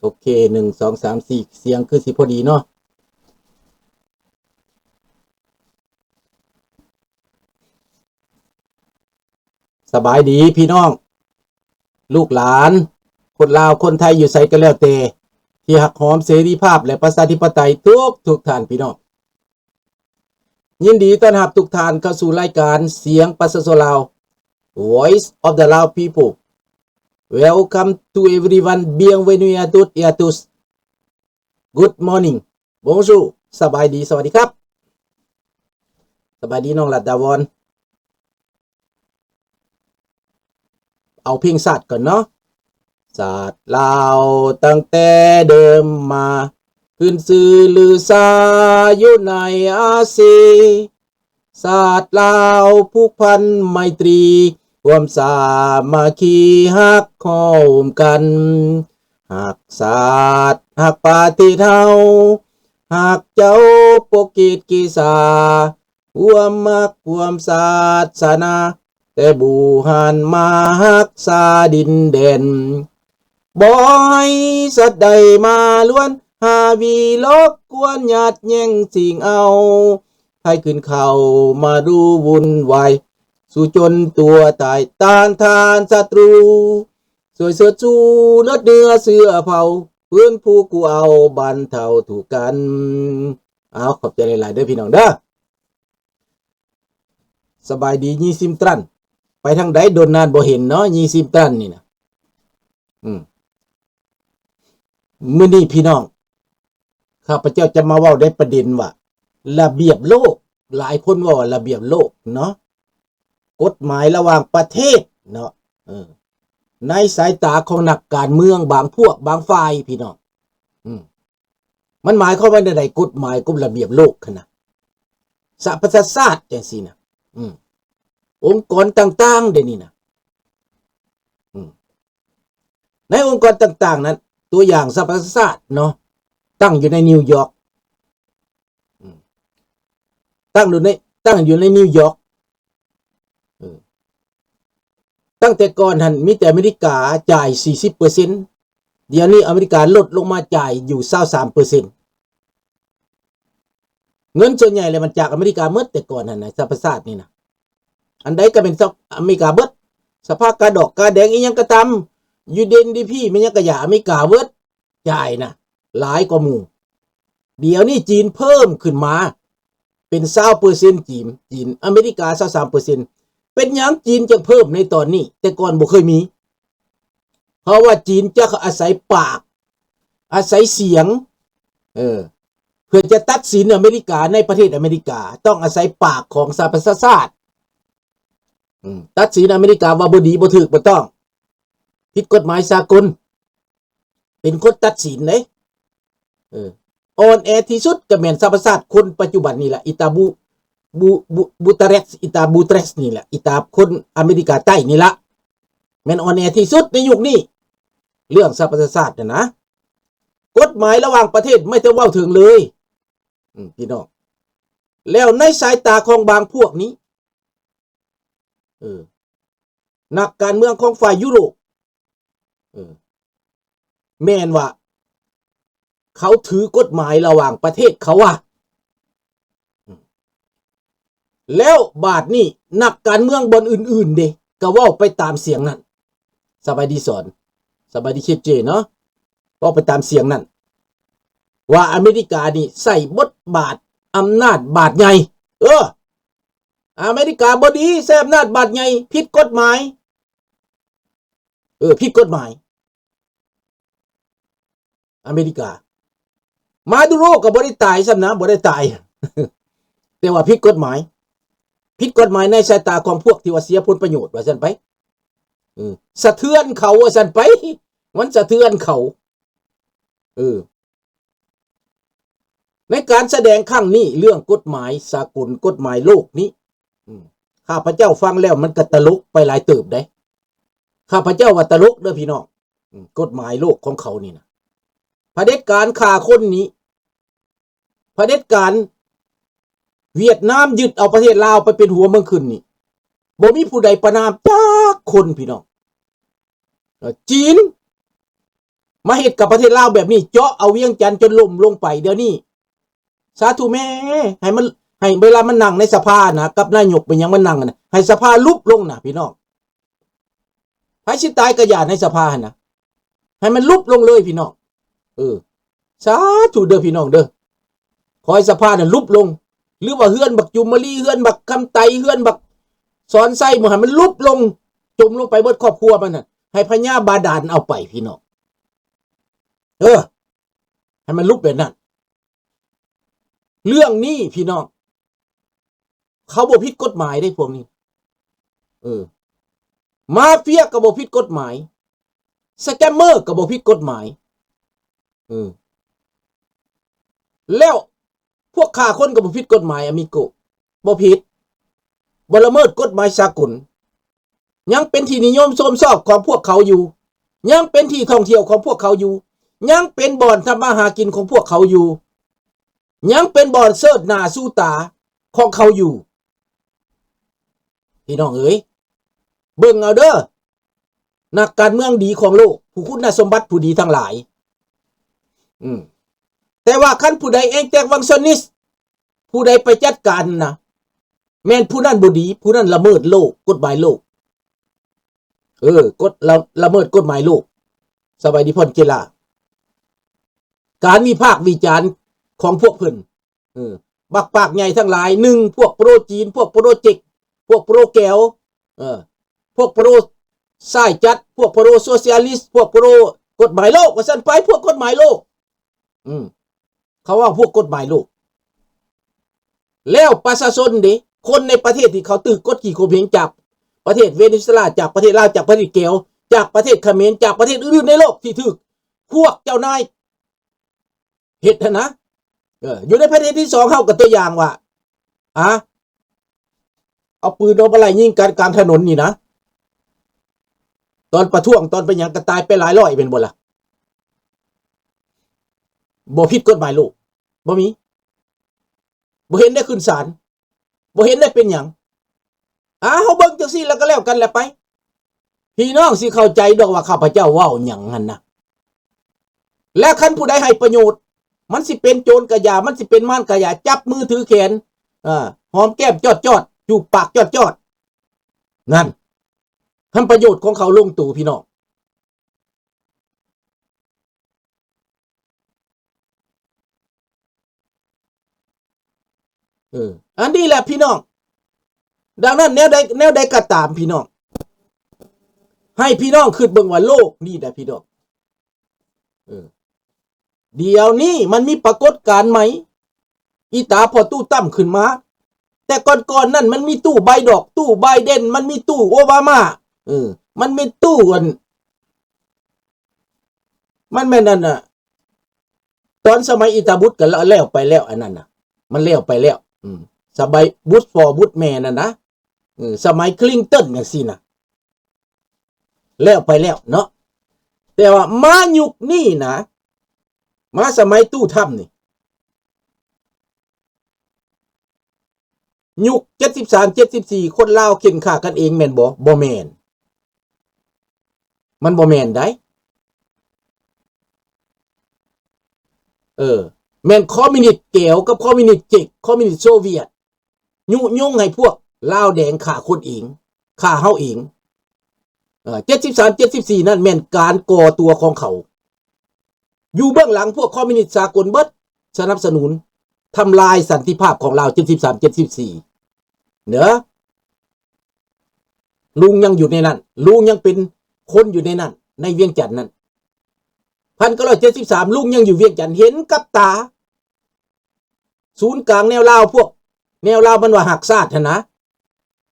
ໂອເຄ ໜຶ່ງ ສອງ ສາມ ສີ່ ສຽງຄືຊິພໍດີເນາະ. ສະບາຍດີພີ່ນ້ອງ ລູກຫຼານ ຄົນລາວ ຄົນໄທ ຢູ່ໃສກໍແລ້ວແຕ່ ທີ່ຮັກຫອມເສລີພາບ ແລະ ປະຊາທິປະໄຕ ທຸກໆທ່ານພີ່ນ້ອງ. ຍິນດີຕ້ອນຮັບທຸກທ່ານເຂົ້າສູ່ລາຍການສຽງປະຊາຊົນລາວ Voice of the Lao People. Welcome to everyone. Bienvenue à toutes et à tous. Good morning. Bonjour. ສະບາຍດີ. ສະຫວັດດີຄັບ. ສະບາຍດີນ້ອງລັດດາວອນ. ເອົາເພງຊາດກ່ອນເນາະ. ຊາດລາວຕັ້ງແຕ່ເດີມມາ ຂຶ້ນຊື່ລືຊາຢູ່ໃນອາຊີ. ຊາດລາວຜູກພັນໄມຕີ ຮ່ວມສາມັກຄີຮັກໂຮມກັນ. ຮັກຊາດຮັກປະເທດເຮົາ ຮັກເຈົ້າປົກກິດກິສາ ຮ່ວມມັກຮ່ວມສາສະໜາ ແຕ່ບູຮານມາຮັກສາດິນແດນ. ບໍ່ໃຫ້ສັດໃດມາລວນ ຫາວີລົບກວນ ຍາດແຍ່ງຊິງເອົາ ໃຜຂຶ້ນເຂົ້າມາດູວຸ່ນວາຍ ສູ້ຈົນຕົວຕາຍ ຕ້ານທານສັດຕູ ຊ່ວຍເຊີດຊູເລີດເໜືອເຊື້ອເຜົ່າ ຟື້ນຟູກູ້ເອົາບັນເທົາທຸກກັນ. ເອົາ ຂອບໃຈຫຼາຍໆເດີພີ່ນ້ອງເດີ. ສະບາຍດີ ຢີຊິມຕຣັນ. ໄປທາງໃດ ດົນນານບໍ່ເຫັນເນາະ ຢີຊິມຕຣັນນີ້ນະ. ອືມ ມື້ນີ້ພີ່ນ້ອງ ຂ້າພະເຈົ້າຈະມາເວົ້າໃນປະເດັນວ່າ ລະບຽບໂລກ, ຫຼາຍຄົນເວົ້າວ່າລະບຽບໂລກເນາະ, ກົດໝາຍລະຫວ່າງປະເທດເນາະ, ເອີ ໃນສາຍຕາຂອງນັກການເມືອງບາງພວກບາງຝ່າຍ ພີ່ນ້ອງ. ອືມ ມັນໝາຍຄວາມວ່າແນວໃດ? ກົດໝາຍ ກົດລະບຽບໂລກຫັ້ນນະ, ສະຫະປະຊາຊາດຈັ່ງຊີ້ນະ, ອືມ ອົງກອນຕ່າງໆ ເດນີ້ນະ, ອືມ ໃນອົງກອນຕ່າງໆນັ້ນ ຕົວຢ່າງສະຫະປະຊາຊາດເນາະ ຕັ້ງຢູ່ໃນນິວຢອກ, ອືມ ຕັ້ງຢູ່ໃນ ຕັ້ງຢູ່ໃນນິວຢອກ. ເອີ ຕັ້ງແຕ່ກ່ອນຫັ້ນມີແຕ່ອາເມລິກາຈ່າຍສີ່ສິບເປີເຊັນ, ດຽວນີ້ອາເມລິກາລົດລົງມາຈ່າຍຢູ່ຊາວສາມເປີເຊັນ. ເງິນສ່ວນໃຫຍ່ແລ້ວມັນຈາກອາເມລິກາໝົດ, ແຕ່ກ່ອນຫັ້ນນະ ສະຫະປະຊາຊາດນີ້ນະ ອັນໃດກໍເປັນສະ ອາເມລິກາເບິດ, ສະພາກາດອກກາແດງອີ່ຫຍັງກໍຕາມ, ຢູເອັນດີພີ ແມ່ນຫຍັງກໍຢ່າ ອາເມລິກາເບິດ. ຈ່າຍນະ ຫຼາຍກວ່າໝູ່. ດຽວນີ້ຈີນເພີ່ມຂຶ້ນມາເປັນຊາວເປີເຊັນ, ຈີນ ຈີນ ອາເມລິກາຊາວສາມເປີເຊັນ. ເປັນຫຍັງຈີນຈຶ່ງເພີ່ມໃນຕອນນີ້? ແຕ່ກ່ອນບໍ່ເຄີຍມີ. ເພາະວ່າຈີນຈະອາໄສປາກ, ອາໄສສຽງ, ເອີ ເພື່ອຈະຕັດສິນອາເມລິກາໃນປະເທດອາເມລິກາ, ຕ້ອງອາໄສປາກຂອງສະຫະປະຊາຊາດ. ອືມ ຕັດສິນອາເມລິກາວ່າບໍ່ດີ, ບໍ່ຖືກ, ບໍ່ຕ້ອງ, ຜິດກົດໝາຍສາກົນ. ເປັນຄົນຕັດສິນເດ້. ເອີ ອ່ອນແອທີ່ສຸດກໍແມ່ນສະຫະປະຊາຊາດຄົນປັດຈຸບັນນີ້ລະ, ອີຕາບູ ບູ ບູ ບູຕາເຣສ, ອີຕາບູຕາເຣສນີ້ລະ, ອີຕາຄົນອາເມລິກາໃຕ້ນີ້ລະ ແມ່ນອ່ອນແອທີ່ສຸດໃນຍຸກນີ້. ເລື່ອງສະຫະປະຊາຊາດນັ້ນນະ, ກົດໝາຍລະຫວ່າງປະເທດໄມ່ຕ້ອງເວົ້າເຖິງເລີຍ. ອືມ ພີ່ນ້ອງ, ແລ້ວໃນສາຍຕາຂອງບາງພວກນີ້ ເອີ ນັກການເມືອງຂອງຝ່າຍຢູໂຣບ ເອີ ແມ່ນວ່າເຂົາຖືກົດໝາຍລະຫວ່າງປະເທດເຂົາວ່າ. ອືມ ແລ້ວບາດນີ້ນັກການເມືອງບ່ອນອື່ນໆເດ ກໍເວົ້າໄປຕາມສຽງນັ້ນ. ສະບາຍດີສອນ, ສະບາຍດີເຄເຈເນາະ, ເວົ້າໄປຕາມສຽງນັ້ນ ວ່າອາເມລິການີ້ໃຊ້ບົດບາດອຳນາດບາດໃຫຍ່. ເອີ ອາເມລິກາບໍ່ດີ, ໃຊ້ອຳນາດບາດໃຫຍ່, ຜິດກົດໝາຍ. ເອີ ຜິດກົດໝາຍ. ອາເມລິກາ, ມາດູໂຣກໍບໍ່ໄດ້ຕາຍຊ້ຳນະ, ບໍ່ໄດ້ຕາຍ, ແຕ່ວ່າຜິດກົດໝາຍ. ຜິດກົດໝາຍໃນສາຍຕາຂອງພວກທີ່ວ່າເສຍຜົນປະໂຫຍດ ວ່າຊັ້ນໄປ. ເອີ ສະເທືອນເຂົາ ວ່າຊັ້ນໄປ, ມັນສະເທືອນເຂົາ. ເອີ ໃນການສະແດງຄັ້ງນີ້ ເລື່ອງກົດໝາຍສາກົນ, ກົດໝາຍໂລກນີ້, ອືມ ຂ້າພະເຈົ້າຟັງແລ້ວມັນກໍຕະຫຼົກໄປຫຼາຍເຕີບເດ້. ຂ້າພະເຈົ້າວ່າຕະຫຼົກເດີພີ່ນ້ອງ. ອືມ ກົດໝາຍໂລກຂອງເຂົານີ້ນະ, ຜະເດັດການຂ້າຄົນນີ້, ຜະເດັດການຫວຽດນາມຍຶດເອົາປະເທດລາວໄປເປັນຫົວເມືອງຂຶ້ນນີ້, ບໍ່ມີຜູ້ໃດປະນາມຈັກຄົນ ພີ່ນ້ອງ. ເອີ ຈີນ ມາເຮັດກັບປະເທດລາວແບບນີ້ ເຈາະເອົາວຽງຈັນຈົນລົ້ມລົງໄປດຽວນີ້. ສາທຸແມ່ ໃຫ້ມັນ ໃຫ້ເວລາມັນນັ່ງໃນສະພານະ ກັບນາຍົກເປັນຫຍັງມັນນັ່ງນະ ໃຫ້ສະພາຫຼຸບລົງນະພີ່ນ້ອງ. ໃຜຊິຕາຍກະຢ່າໃນສະພາຫັ້ນນະ ໃຫ້ມັນຫຼຸບລົງເລີຍພີ່ນ້ອງ. ເອີ ສາທຸເດີພີ່ນ້ອງເດີ ຂໍໃຫ້ສະພານັ້ນຫຼຸບລົງ ຫຼືວ່າເຮືອນບັກຈຸມມະລີ ເຮືອນບັກຄຳໄຕ ເຮືອນບັກສອນໄຊ ໝົດ ໃຫ້ມັນຫຼຸບລົງ ຈົມລົງໄປເບິດຄອບຄົວມັນນະ ໃຫ້ພະຍາບາດານເອົາໄປພີ່ນ້ອງ. ເອີ ໃຫ້ມັນຫຼຸບແບບນັ້ນ. ເລື່ອງນີ້ພີ່ນ້ອງ ເຂົາບໍ່ຜິດກົດໝາຍເດ້ພວກນີ້. ເອີ ມາເຟຍກໍບໍ່ຜິດກົດໝາຍ ສະແກມເມີກໍບໍ່ຜິດກົດໝາຍ. ເອີ ແລ້ວພວກຂ້າຄົນກໍບໍ່ຜິດກົດໝາຍ ອາມິໂກ ບໍ່ຜິດ ບໍ່ລະເມີດກົດໝາຍສາກົນ. ຍັງເປັນທີ່ນິຍົມຊົມຊອບຂອງພວກເຂົາຢູ່ ຍັງເປັນທີ່ທ່ອງທ່ຽວຂອງພວກເຂົາຢູ່ ຍັງເປັນບ່ອນທຳມາຫາກິນຂອງພວກເຂົາຢູ່ ຍັງເປັນບ່ອນເຊີດໜ້າຊູຕາຂອງເຂົາຢູ່. ພີ່ນ້ອງເອີຍ ເບິ່ງເອົາເດີ ນັກການເມືອງດີຂອງໂລກ ຜູ້ຄຸນນະສົມບັດຜູ້ດີທັງຫຼາຍ. ອືມ ແຕ່ວ່າຄັນຜູ້ໃດແອງແຕກວັງຊອນນິດ ຜູ້ໃດໄປຈັດການນະ ແມ່ນຜູ້ນັ້ນບໍ່ດີ ຜູ້ນັ້ນລະເມີດໂລກ ກົດໝາຍໂລກ. ເອີ ກົດ ລະ ລະເມີດກົດໝາຍໂລກ. ສະບາຍດີພອນເຈລາ ການວິພາກວິຈານຂອງພວກເພິ່ນ ເອີ ບັກປາກໃຫຍ່ທັງຫຼາຍ ໜຶ່ງ ພວກໂປຣຈີນ ພວກໂປຣເຈັກ ພວກໂປຣແກວ ເອີ ພວກໂປຣຊາຍຈັດ ພວກໂປຣໂຊຊຽລິສ ພວກໂປຣກົດໝາຍໂລກ ວ່າຊັ້ນໄປ ພວກກົດໝາຍໂລກ. ອືມ ເຂົາເວົ້າພວກກົດໝາຍໂລກ ແລ້ວປະຊາຊົນເດ ຄົນໃນປະເທດທີ່ເຂົາຖືກກົດຂີ່ຂົ່ມເຫງຈາກປະເທດເວເນຊູເອລາ ຈາກປະເທດລາວ ຈາກປະເທດແກວ ຈາກປະເທດຂະເໝນ ຈາກປະເທດອື່ນໆໃນໂລກທີ່ຖືກພວກເຈົ້ານາຍເຮັດຫັ້ນນະ. ເອີ ຢູ່ໃນປະເທດທີສອງ ເຮົາກໍຕົວຢ່າງວ່າ ອາ ເອົາປືນອອກມາໄລ່ຍິງກັນກາງຖະໜົນນີ້ນະ ຕອນປະທ້ວງ ຕອນໄປຫຍັງກໍຕາຍໄປຫຼາຍຮ້ອຍແມ່ນບໍ່ລະ? ບໍ່ຜິດກົດໝາຍໂລກ ບໍ່ມີ ບໍ່ເຫັນໄດ້ຂຶ້ນສານ ບໍ່ເຫັນໄດ້ເປັນຫຍັງ. ອາ ເຮົາເບິ່ງຈັ່ງຊີ້ແລ້ວກໍແລ້ວກັນແຫຼະໄປ ພີ່ນ້ອງຊິເຂົ້າໃຈດອກວ່າຂ້າພະເຈົ້າເວົ້າຫຍັງຫັ້ນນະ. ແລະ ຄັນຜູ້ໃດໃຫ້ປະໂຫຍດ ມັນຊິເປັນໂຈນກະຢ່າ ມັນຊິເປັນມານກະຢ່າ ຈັບມືຖືແຂນ ເອີ ຫອມແກ້ມຈອດໆ ຈູບປາກຈອດໆ ນັ້ນ ຄັນປະໂຫຍດຂອງເຂົາລົງໂຕ ພີ່ນ້ອງ. ເອີ ອັນນີ້ແຫຼະພີ່ນ້ອງ. ດັ່ງນັ້ນແນວໃດ ແນວໃດກໍຕາມພີ່ນ້ອງ ໃຫ້ພີ່ນ້ອງຄິດເບິ່ງວ່າໂລກນີ້ນະພີ່ນ້ອງ ເອີ ດຽວນີ້ມັນມີປາກົດການໃໝ່ ອີຕາພໍ່ຕູ້ຕັ້ມຂຶ້ນມາ. ແຕ່ກ່ອນໆນັ້ນມັນມີຕູ້ໄບດອກ ຕູ້ໄບເດັນ ມັນມີຕູ້ໂອບາມາ ເອີ ມັນມີຕູ້ອັນ ມັນແມ່ນອັນນ່ະ ຕອນສະໄໝອີຕາບຸດກໍແລ້ວໄປແລ້ວ ອັນນັ້ນນະ ມັນແລ້ວໄປແລ້ວ. ອືມ ສະໄໝບຸດພໍ່ບຸດແມ່ນັ້ນນະ ເອີ ສະໄໝຄລິງຕັນຈັ່ງຊີ້ນະ ແລ້ວໄປແລ້ວເນາະ. ແຕ່ວ່າມາຍຸກນີ້ນະ ມາສະໄໝຕູ້ທຳນີ້ ຍຸກເຈັດສິບສາມ ເຈັດສິບສີ່ ຄົນລາວເຂັ່ນຂ້າກັນເອງແມ່ນບໍ່? ບໍ່ແມ່ນ ມັນບໍ່ແມ່ນໃດ. ເອີ ແມ່ນຄອມມິວນິດແກວກັບຄອມມິວນິດເຈັກ ຄອມມິວນິດໂຊວຽດ ຍຸຍົງໃຫ້ພວກລາວແດງຂ້າຄົນເອງ ຂ້າເຮົາເອງ. ເອີ ເຈັດສິບສາມ ເຈັດສິບສີ່ ນັ້ນແມ່ນການກໍ່ຕົວຂອງເຂົາ ຢູ່ເບື້ອງຫຼັງພວກຄອມມິວນິດສາກົນເບິດ ສະໜັບສະໜູນ ທຳລາຍສັນຕິພາບຂອງລາວ ເຈັດສິບສາມ ເຈັດສິບສີ່ ເດີ. ລຸງຍັງຢູ່ໃນນັ້ນ ລຸງຍັງເປັນຄົນຢູ່ໃນນັ້ນ ໃນວຽງຈັນນັ້ນ. ພັນເກົ້າຮ້ອຍເຈັດສິບສາມ ລຸງຍັງຢູ່ວຽງຈັນ ເຫັນກັບຕາ ສູນກາງແນວລາວ ພວກແນວລາວມັນວ່າຮັກຊາດຫັ້ນນະ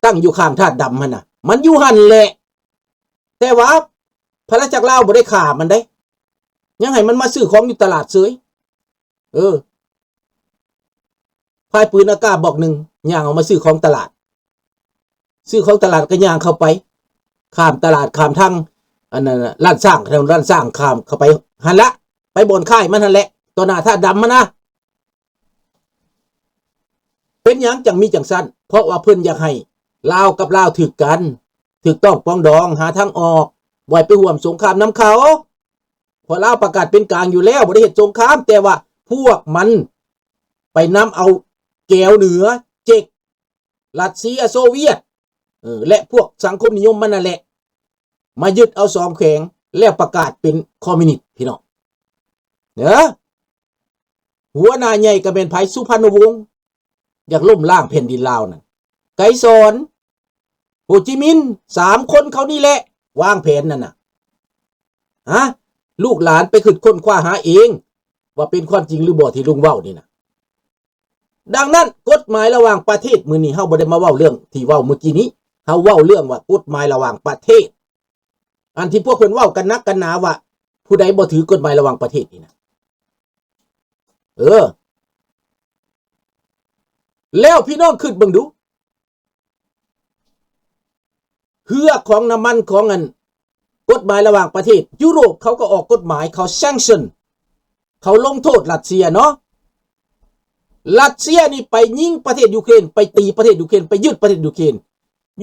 ຕັ້ງຢູ່ຂ້າງທາດດຳຫັ້ນນະ ມັນຢູ່ຫັ້ນແຫຼະ. ແຕ່ວ່າພະລາຊະຈັກລາວບໍ່ໄດ້ຂ້າມັນເດ້ ຍັງໃຫ້ມັນມາຊື້ຂອງຢູ່ຕະຫຼາດເສີຍ. ເອີ ພາຍປືນອາກາດບອກໜຶ່ງ ຍ່າງອອກມາຊື້ຂອງຕະຫຼາດ ຊື້ຂອງຕະຫຼາດກໍຍ່າງເຂົ້າໄປ ຂ້າມຕະຫຼາດ ຂ້າມທາງ ອັນນັ້ນ ລ້ານຊ້າງ ຖະໜົນລ້ານຊ້າງ ຂ້າມເຂົ້າໄປຫັ້ນລະ ໄປບ່ອນຄ້າຍມັນຫັ້ນແຫຼະ ຕໍ່ໜ້າທາດດຳຫັ້ນນະ. ເປັນຫຍັງຈັ່ງມີຈັ່ງຊັ້ນ? ເພາະວ່າເພິ່ນຢາກໃຫ້ລາວກັບລາວຖືກກັນ ຖືກຕ້ອງປອງດອງ ຫາທາງອອກ ບໍ່ໃຫ້ໄປຮ່ວມສົງຄາມນຳເຂົາ. ເພາະລາວປະກາດເປັນກາງຢູ່ແລ້ວ ບໍ່ໄດ້ເຮັດສົງຄາມ ແຕ່ວ່າພວກມັນໄປນຳເອົາແກວເໜືອ ເຈັກ ຣັດເຊຍ ໂຊວຽດ ເອີ ແລະ ພວກສັງຄົມນິຍົມມັນນັ້ນແຫຼະ ມາຍຶດເອົາສອງແຂວງ ແລ້ວປະກາດເປັນຄອມມິວນິດ ພີ່ນ້ອງເດີ. ຫົວໜ້າໃຫຍ່ກໍແມ່ນໃຜ? ສຸພັນນະວົງ ຢາກລົ້ມລ້າງແຜ່ນດິນລາວນັ້ນ ໄກສອນ ໂຮຈິມິນ ສາມຄົນເຂົານີ້ແຫຼະ ວາງແຜນນັ້ນນະ. ຮະ ລູກຫຼານໄປຄິດຄົ້ນຄວ້າຫາເອງ ວ່າເປັນຄວາມຈິງຫຼືບໍ່ທີ່ລຸງເວົ້ານີ້ນະ. ດັ່ງນັ້ນ ກົດໝາຍລະຫວ່າງປະເທດ ມື້ນີ້ເຮົາບໍ່ໄດ້ມາເວົ້າເລື່ອງທີ່ເວົ້າມື້ກີ້ນີ້ ເຮົາເວົ້າເລື່ອງວ່າກົດໝາຍລະຫວ່າງປະເທດ ອັນທີ່ພວກເພິ່ນເວົ້າກັນໜັກກັນໜາວ່າ ຜູ້ໃດບໍ່ຖືກົດໝາຍລະຫວ່າງປະເທດນີ້ນະ. ເອີ ແລ້ວພີ່ນ້ອງຄິດເບິ່ງດູ ເຮືອຂອງນ້ຳມັນຂອງອັນ ກົດໝາຍລະຫວ່າງປະເທດ ຢູໂຣບເຂົາກໍອອກກົດໝາຍ ເຂົາ sanction ເຂົາລົງໂທດຣັດເຊຍເນາະ. ຣັດເຊຍນີ້ໄປຍິງປະເທດຢູເຄຣນ ໄປຕີປະເທດຢູເຄຣນ ໄປຍຶດປະເທດຢູເຄຣນ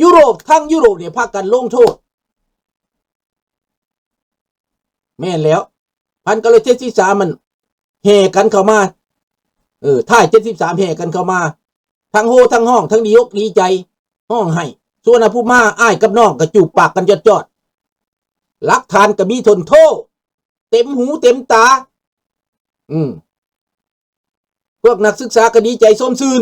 ຢູໂຣບ ທັງຢູໂຣບນີ້ພາກັນລົງໂທດ. ແມ່ນແລ້ວ ພັນເກົ້າຮ້ອຍເຈັດສິບສາມ ມັນແຫ່ກັນເຂົ້າມາ ເອີ ທ້າຍເຈັດສິບສາມ ແຫ່ກັນເຂົ້າມາ ທັງໂຮທັງຮ້ອງ ທັງດີອົກດີໃຈ ຮ້ອງໄຫ້ ສຸວັນນະພູມມາ ອ້າຍກັບນ້ອງກໍຈູບປາກກັນຈອດໆ ຫຼັກຖານກໍມີທົນໂທ ເຕັມຫູເຕັມຕາ ອືມ ພວກນັກສຶກສາກໍດີໃຈຊົມຊື່ນ.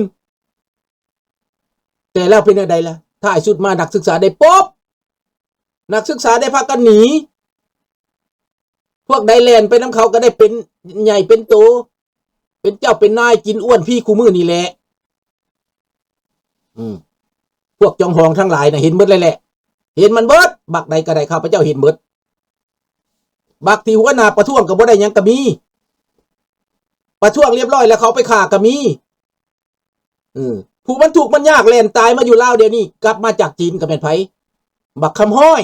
ແຕ່ແລ້ວເປັນແນວໃດລະ? ທ້າຍສຸດມານັກສຶກສາໄດ້ປົບ ນັກສຶກສາໄດ້ພາກັນໜີ ພວກໃດແລ່ນໄປນຳເຂົາກໍໄດ້ເປັນໃຫຍ່ເປັນໂຕ ເປັນເຈົ້າເປັນນາຍ ກິນອ້ວນພີຄູ່ມື້ນີ້ແຫຼະ. ອືມ ພວກຈອງຫອງທັງຫຼາຍນະ ເຫັນເບິດເລີຍແຫຼະ ເຫັນມັນເບິດ ບັກໃດກໍໄດ້ ຂ້າພະເຈົ້າເຫັນເບິດ ບັກທີ່ຫົວໜ້າປະທ້ວງກໍບໍ່ໄດ້ຫຍັງກໍມີ ປະທ້ວງລຽບຮ້ອຍແລ້ວເຂົາໄປຂ້າກໍມີ. ເອີ ຜູ້ມັນທຸກມັນຍາກແລ່ນຕາຍມາຢູ່ລາວດຽວນີ້ ກັບມາຈາກຈີນກໍແມ່ນໃຜ? ບັກຄຳຮ້ອຍ.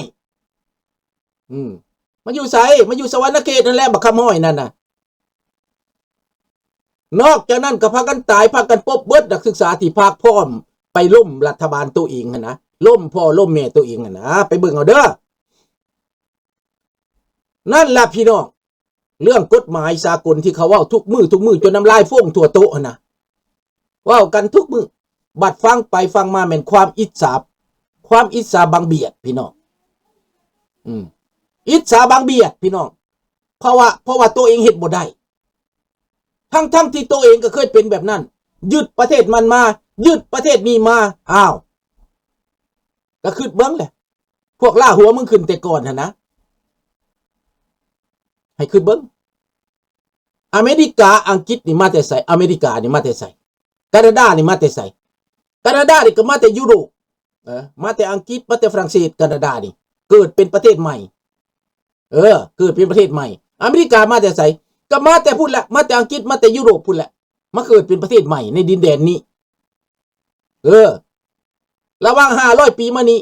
ອືມ ມາຢູ່ໃສ? ມາຢູ່ສະຫວັນນະເຂດນັ້ນແຫຼະ ບັກຄຳຮ້ອຍນັ້ນນະ. ນອກຈາກນັ້ນກໍພາກັນຕາຍ ພາກັນປົບເບິດ ນັກສຶກສາທີ່ພາກພ້ອມໄປລົ້ມລັດຖະບານໂຕເອງຫັ້ນນະ ລົ້ມພໍ່ລົ້ມແມ່ໂຕເອງຫັ້ນນະ ໄປເບິ່ງເອົາເດີ. ນັ້ນລະພີ່ນ້ອງ ເລື່ອງກົດໝາຍສາກົນທີ່ເຂົາເວົ້າທຸກມື້ ທຸກມື້ ຈົນນ້ຳລາຍຟົ້ງທົ່ວໂຕະຫັ້ນນະ ເວົ້າກັນທຸກມື້ ບັດຟັງໄປຟັງມາແມ່ນຄວາມອິດສາ ຄວາມອິດສາບັງບຽດພີ່ນ້ອງ. ອືມ ອິດສາບັງບຽດພີ່ນ້ອງ ເພາະວ່າ ເພາະວ່າໂຕເອງເຮັດບໍ່ໄດ້ ທັງໆທີ່ໂຕເອງກໍເຄີຍເປັນແບບນັ້ນ ຍຶດປະເທດນັ້ນມາ ຍຶດປະເທດນີ້ມາ ອ້າວ ກໍຄິດເບິ່ງແຫຼະ ພວກລ່າຫົວມຶງຂຶ້ນແຕ່ກ່ອນຫັ້ນນະ ໃຫ້ຄິດເບິ່ງ ອາເມລິກາ ອັງກິດນີ້ມາແຕ່ໃສ? ອາເມລິການີ້ມາແຕ່ໃສ? ການາດານີ້ມາແຕ່ໃສ? ການາດານີ້ກໍມາແຕ່ຢູໂຣບ ເອີ ມາແຕ່ອັງກິດ ມາແຕ່ຝຣັ່ງເສດ ການາດານີ້ເກີດເປັນປະເທດໃໝ່ ເອີ ເກີດເປັນປະເທດໃໝ່. ອາເມລິກາມາແຕ່ໃສ? ກໍມາແຕ່ພຸ້ນແຫຼະ ມາແຕ່ອັງກິດ ມາແຕ່ຢູໂຣບພຸ້ນແຫຼະ ມາເກີດເປັນປະເທດໃໝ່ໃນດິນແດນນີ້. ເອີ ລະຫວ່າງຫ້າຮ້ອຍປີມານີ້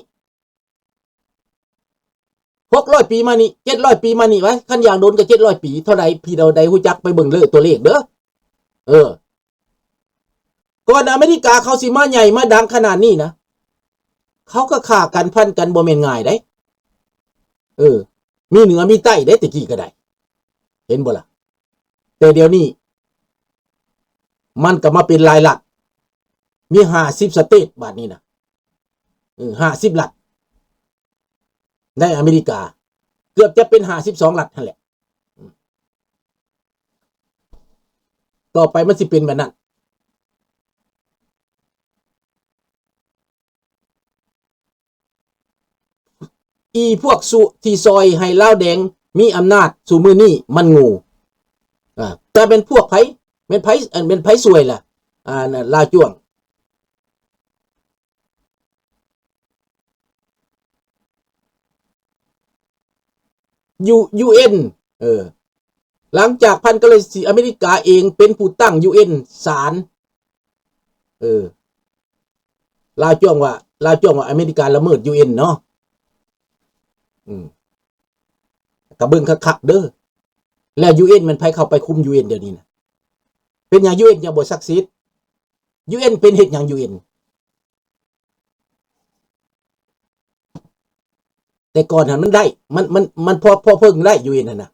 ຫົກຮ້ອຍປີມານີ້ ເຈັດຮ້ອຍປີມານີ້ ໄວ້ ຄັນຢ່າງດົນກໍເຈັດຮ້ອຍປີ ເທົ່າໃດ ພີ່ເທົ່າໃດຮູ້ຈັກ ໄປເບິ່ງເລີຍຕົວເລກເດີ. ເອີ ກ່ອນອາເມລິກາເຂົາຊິມາໃຫຍ່ມາດັງຂະໜາດນີ້ນະ ເຂົາກໍຂ້າກັນຟັນກັນບໍ່ແມ່ນງ່າຍເດ້. ເອີ ມີເໜືອມີໃຕ້ເດ້ ແຕ່ກີ້ກໍໄດ້ ເຫັນບໍ່ລະ? ແຕ່ດຽວນີ້ມັນກໍມາເປັນຫຼາຍລັດ ມີຫ້າສິບສະເຕດບາດນີ້ນະ ເອີ ຫ້າສິບລັດ ໃນອາເມລິກາ ເກືອບຈະເປັນຫ້າສິບສອງລັດຫັ້ນແຫຼະ. ອືມ ຕໍ່ໄປມັນຊິເປັນແບບນັ້ນ. ອີພວກຊຸທີ່ຊ່ອຍໃຫ້ລາວແດງມີອຳນາດຊຸມື້ນີ້ມັນໂງ່. ອາ ແຕ່ແມ່ນພວກໃຜ? ແມ່ນໃຜ? ອັນ ແມ່ນໃຜຊ່ວຍລະ? ອາ ລາວຈ້ວງ. ຢູ ຢູເອັນ ເອີ ຫຼັງຈາກພັນເກົ້າຮ້ອຍສີ່ ອາເມລິກາເອງເປັນຜູ້ຕັ້ງ ຢູເອັນ ສານ ເອີ ລາວຈ້ວງວ່າ ລາວຈ້ວງວ່າອາເມລິກາລະເມີດ ຢູເອັນ ເນາະ. ອືມ ກໍເບິ່ງຄັກໆເດີ ແລ້ວ ຢູເອັນ ແມ່ນໃຜເຂົ້າໄປຄຸມ ຢູເອັນ ດຽວນີ້ນະ? ເປັນຫຍັງ ຢູເອັນ ຍັງບໍ່ສັກເສັດ? ຢູເອັນ ເປັນເຮັດຫຍັງ ຢູເອັນ? ແຕ່ກ່ອນຫັ້ນມັນໄດ້ ມັນ ມັນ ມັນພໍ ພໍເພິ່ງໄດ້ ຢູເອັນ ຫັ້ນນະ.